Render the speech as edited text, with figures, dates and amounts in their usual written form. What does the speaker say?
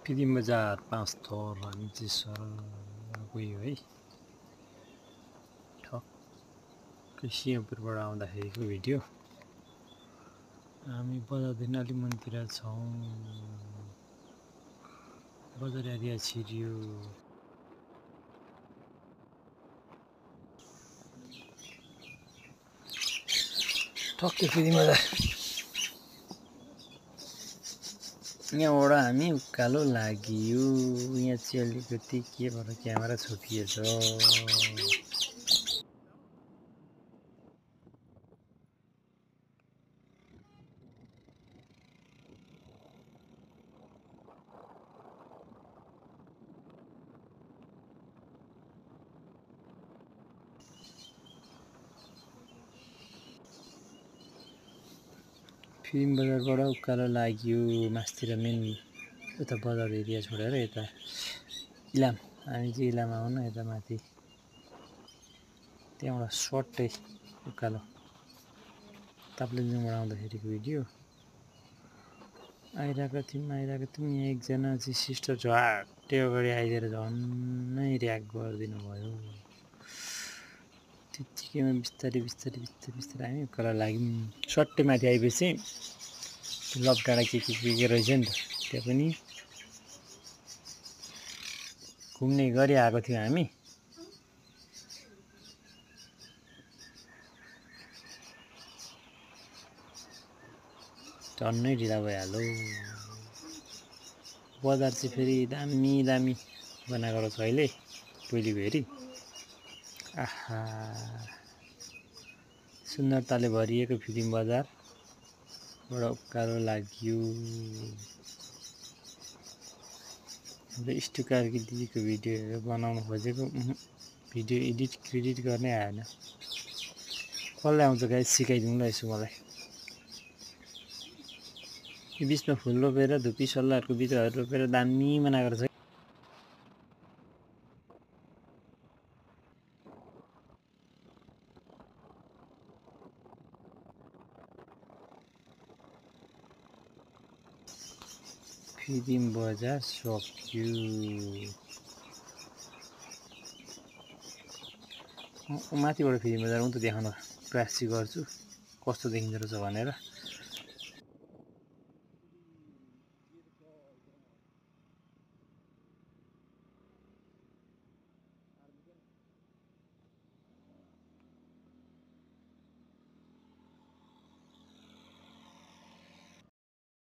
Film बजार 5 थर हामी चाहिँ सर गयो है। ठक्कै सिंहपुरबाट आउँदाखेरिको भिडियो। हामी बजारदेखि अलि मुनितिर छौँ। बजार एरिया छिरियो। ठक्कै फिल्म बजार यहाँबाट हामी उकालो लाग्यो। यहाँ चाहिँ अलिकति के भएर क्यामेरा छोपिएछ। फिल्म बजारबाट उकालो लाग्यो मास्तिर मेन उता बजार एरिया छोडेर यता इलाम। हामी चाहिँ इलाम आउन यता माथि त्यहाँबाट सर्टै उकालो ताप्लेजुङबाट आउँदाखेरिको भिडियो। आइरहेको थियौँ यहाँ एकजना चाहिँ सिस्टर झट्टै अगाडि आइदिएर झन्नै र्याक गरिदिनु भयो। त्यत्तिकैमा बिस्तारै हामी उकालो लाग्यौँ। सट्टै माथि आइपछि लभ डाँडा के रहेछ नि त, त्यहाँ पनि घुम्ने गरी आएको थियौँ हामी। झन्नै ढिला भइहाल्यो। बजार चाहिँ फेरि दामी बनाएको रहेछ अहिले पहिले भेरी। आहा सुन्दरताले भरिएको फिल्म बजारबाट उकालो लाग्यो। स्टुकारकी दिदीको भिडियोहरू बनाउनु खोजेको भिडियो एडिट क्रेडिट गर्नै आएन। कसलाई आउँछ गाइस सिकाइदिनु ल यसो मलाई। यो बिचमा फुल रोपेर धुपी सल्लाहहरूको बिरुवाहरू रोपेर दामी बनाएको रहेछ। फिल्म बजार सक्यो। माथिबाट फिल्म बजार त देखाउन प्रयास गर्छु कस्तो देखिँदो रहेछ भनेर।